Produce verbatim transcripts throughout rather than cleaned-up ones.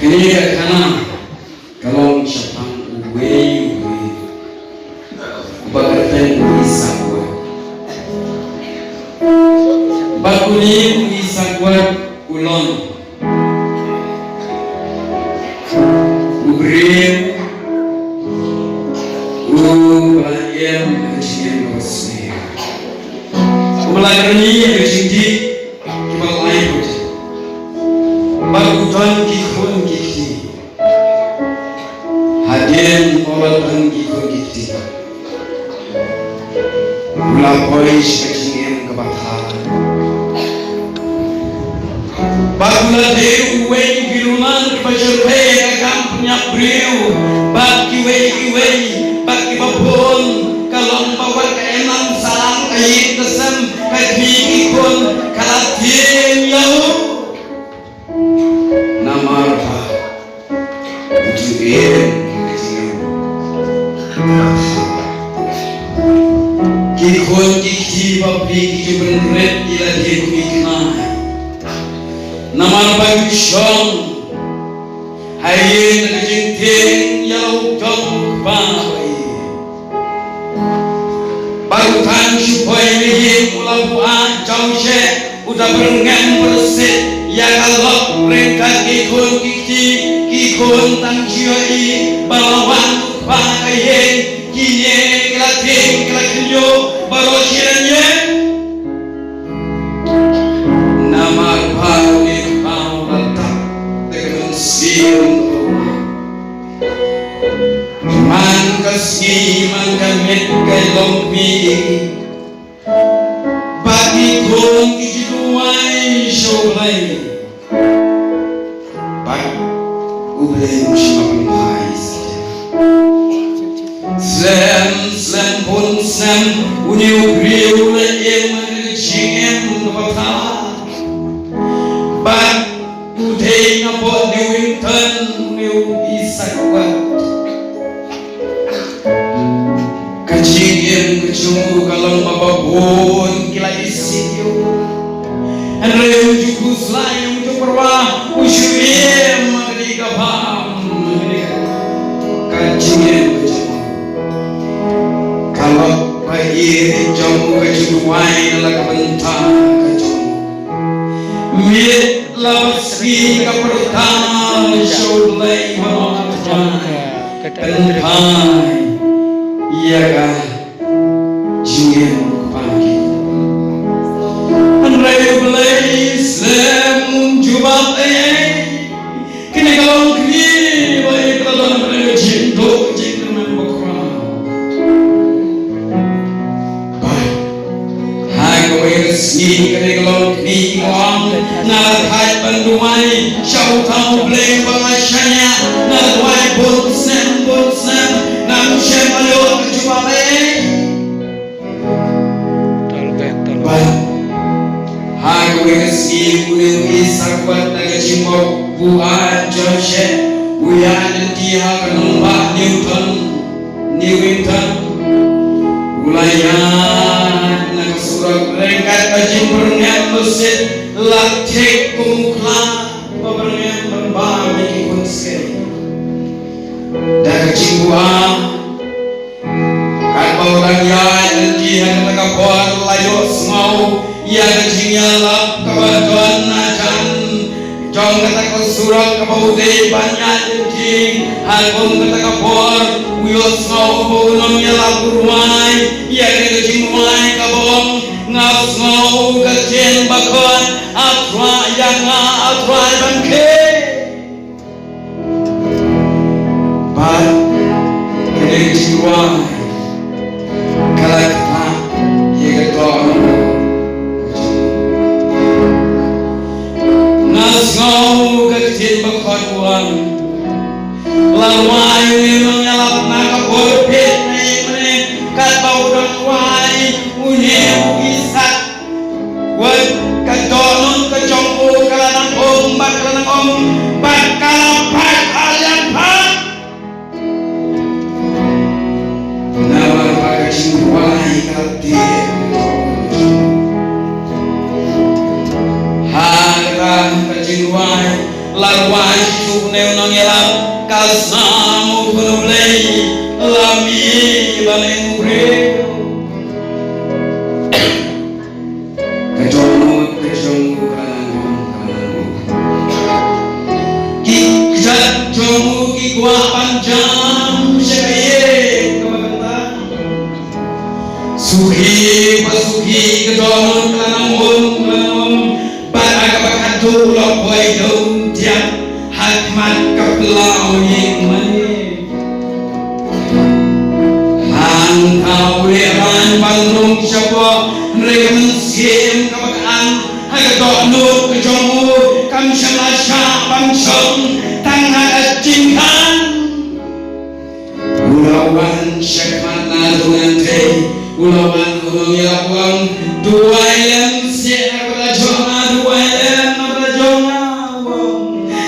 Kane ka khana ka long shaphang uwei uwei uba kyrteng u Isakwat. Bad une u Isakwat u long u briew uba la ïeng ha ka jingim kaba sniew, uba la kyrni ha ka jingdih kiba lai bud, bad u don ki khun ki kti. Hadien ba u la don ki khun ki kti, u la poi sha ka jingim kaba thar. Bad u la dei uwei u briew man ba shyrkhei ïa ka kam pynïap briew bad kiwei kiwei, bad kiba bun ka long ba wat ka imlang sahlang, ka ïing ka sem, ka kmie ki khun ka la tieng ïa u. Namar ba u ju ïeng ha ka jingim. Ki khun ki kti bapli ki ju pynrit ïa lade kum ki kmie. Namar ba u ju shong ha ïing da ka jingtieng ïa la u kpa ba ïeit. Bad u tang shu poi na ïing u la buaid jong seh, u da byrngem byrsit ïa ka lok ryngkat ki khun ki kti, ki khun tang shu ïohi ba la wan u kpa ka ïing, kine ki la tieng ki la khynñiuh baroh shi rynïeng. Namar ba une u kpa u la tap da ka mynsiem. Man ka sngi man ka miet ka long kmie, bad ki khun ki ju duwai sha U Blei. Bad U Blei um shym la pynphai. Slem slem bun snem une u briew u la ïeng ha ka jingim kaba thar. Bad u dei na pdeng Newington, une u Isakwat. Ka jingim ka jong u ka long ba bun ki la isih ïa u. Hynrei um ju khuslai, um ju pyrwa, u shu im ha kane ka bam. Ka jingim ka jong u ka long ba ïeit jong u, ka jingduwai na la ka bynta ka jong u. Miet la ba sngi ka pyrta sha U Blei, ba U Blei pynphai ïa ka jingim u kpa ki. Hynrei U Blei slem um jubab ei ei. Kane ka long kane ba ïa ka la don ka jingduh jingkyrmen bakhraw. Bad ha kawei ka sngi kane ka long kane ka ong, nga la thait ban duwai sha uta U Blei ba nga shaniah, nga la duwai bun snem bun snem, ngam shym la ïoh ka jubab ei ei. Bad ha kawei ka sngi une u Isakwat da ka jingbuaid jong u seh u ïaid lynti ha ka nongbah Newton, Newington. U la ïaid na ka surok ryngkat ka jingbyrngem bymsit, la thik kum u khlad ba byrngem ban bam ïa ki khun skei. Da ka jingbuaid Katba u dang ïaid lynti ha kata ka por, la ïohsngew ïa ka jingïalap kaba don hajan jong kata ka surok kaba u dei ban ïaid lynti. Ha kum kata ka por u ïohsngew ba u nongïalap u rwai ïa kata ka jingrwai kaba ong, nga sngew ka ktien ba khot, A Trai, ïa nga, A Trai, ban khie. Bad kane ka jingrwai ka la ktah ïa ka dohnud. Nga sngew ka ktien ba khot u ong, la rwai une u nongïalap na ka por peit na ïing mane, katba u dang rwai une u Isaak. Wat ka dohnud ka jong u ka la nang um bad ka la nang um bad ka la pait ha liang pha. Namar ba ka jingrwai ka la tieng. Ha kata ka jingrwai la rwai Une u nongïalap ka sam u khun u Blei, la mih ban ïeng u briew. Ka jong u, ka jong u ka la nang bun, ka la nang bun. Ki kjat jong u ki kwah ban jam sha ka ïing kaba kyrpang. Suki ba suki ka dohnud ka la nang um, ka la nang um. Bad ha kaba khatduh u la poi dum thiat ha khmat ka pla u ïing mane. Hangta u leh ban ban rung shapoh, hynrei ka mynsiem kaba ka an ha ka dohnud ka jong u kam shym la shah ban shong tang ha ka jingkhang. U la wan shakhmat na u nangtei, u la wan u nongïalap u ong, duwai lem seh na ka bynta jong nga, duwai lem na ka bynta jong nga u ong.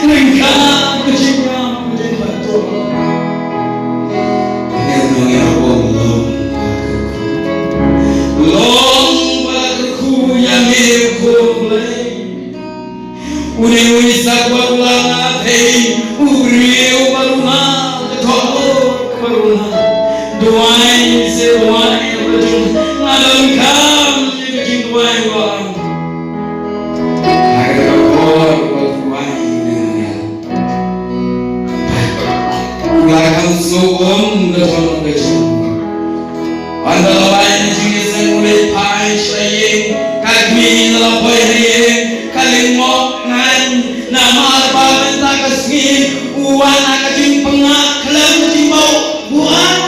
Ryngkat ka jingïap ka jingpynthut. Ngan nongïalap u ong long. Long ba la kyrkhu ïa me ko Blei. Une u Isaak wat u la ngat hei, u briew ba runa, ka dohnud ba runa. Duwai se duwai, ba jong nga donkam ïa ka jingduwai u ong. Ha kata ka por u la duwai ïa nga. U la kham sngewbha ka dohnud ka jong u. Ynda la wan na jingïaseng u leit phai sha ïing, ka kmie la poi ha ïing, ka lyngngoh ngan, namar ba mynta ka sngi u wan ha ka jingpyngngad khlem jingbaw buaid.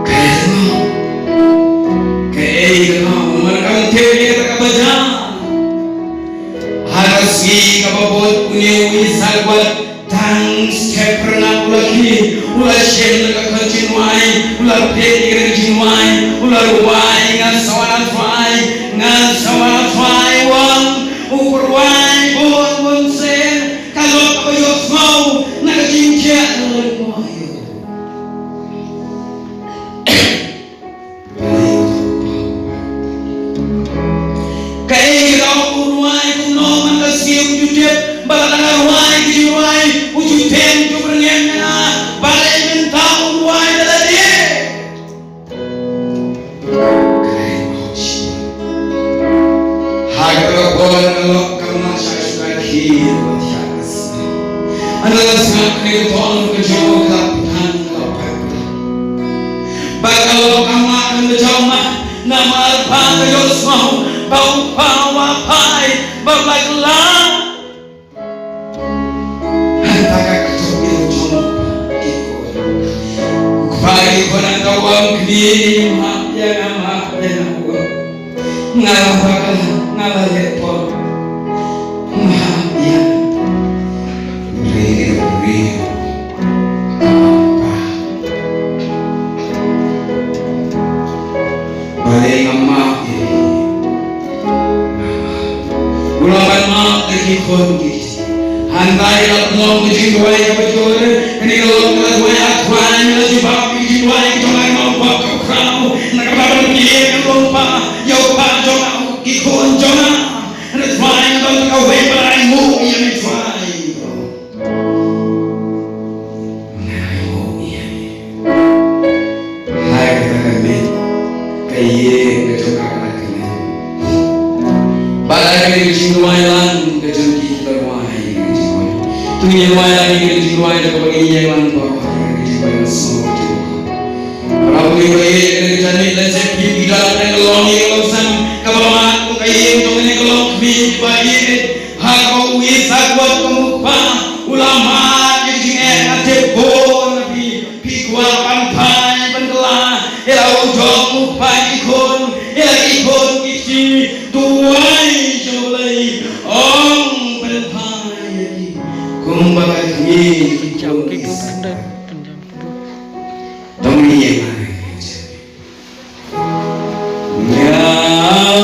Kaei kano, kaei kano, namar kam tip ïa kata kaba jia. Ha ka sngi kaba bud une u Isaak wat Tang step pyrnah u la khie, u la shem na ka khon jingduwai, u la peit ïa ka jingduwai, u la duwai, ngan sa wan, Trai, ngan sa wan, Trai, wan, u pyrduwai bun bun sien, ka long kaba ïohsngew na ka jingkhiah na ka lyngngoh ïa u. Kaei kaba u duwai kumno man ka sngi u ju tip ba lada nga duwai ka jingduwai u ju teng ju byrngem ïa nga. Balei mynta u duwai da lade? Ha kata ka por ka lok ka mah sha shuka khie ba thiah ka sngi. Ynda la sngap kane ka ton ka jong ka pathan ka pat. Ba ka lok ka mah ka jong mah namar ba ka ïohsngew ba u kpa u la phai ba la kylla. Hangta ka kyntu ïa u jong u kpa ki khun. U kpa ki khun hangta u ong kmie, map ïa nga, map ïa nga u ong. Nga la bakla, nga la leh pop. Map ïa nga. Re, re. Balei ngam map ïa phi? U la ban map ïa ki khun ki kti. Hynrei la pynlong ka jingduwai kaba jur. Kane ka long ka duwai, A Trai, me la jubab ïa ki jingduwai ki jong nga, nga long bok ka khraw. Na ka bynta ban pynlong pa ïa u kpa jong nga, ki khun jong nga. Hynrei Trai, nga don kawei ba la ainguh ïa me Trai. Nga ainguh ïa me. Ha kata ka miet ka ïing ka jong ka ka la kmen. Bad ha kane ka jingduwai lang ka jong ki kiba duwai ka jingduwai. To ngin duwai lang ka jingduwai da kaba ngin ïeng lang baroh ka jingduwai lang sngewbha. Para bangeit, ïa kane ka janmiet lehse phi ki don ha ka long ïing long sem kaba mad kum ka ïing jong kane ka longkmie ba ïeit. Ha kaba u Isaak wat kum u kpa u la mad ïa ka jingeh, nga tip bun na phi phi kwah ban phai ban kylla ïa la u jong u kpa ki khun, ïa la ki khun ki kti. Duwai sha U Blei, ong ban phai ïa ki kumba ka kmie ki khun Isaak. Dong ïa nga. Nga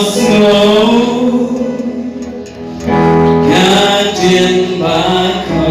sngew ka dien ba ka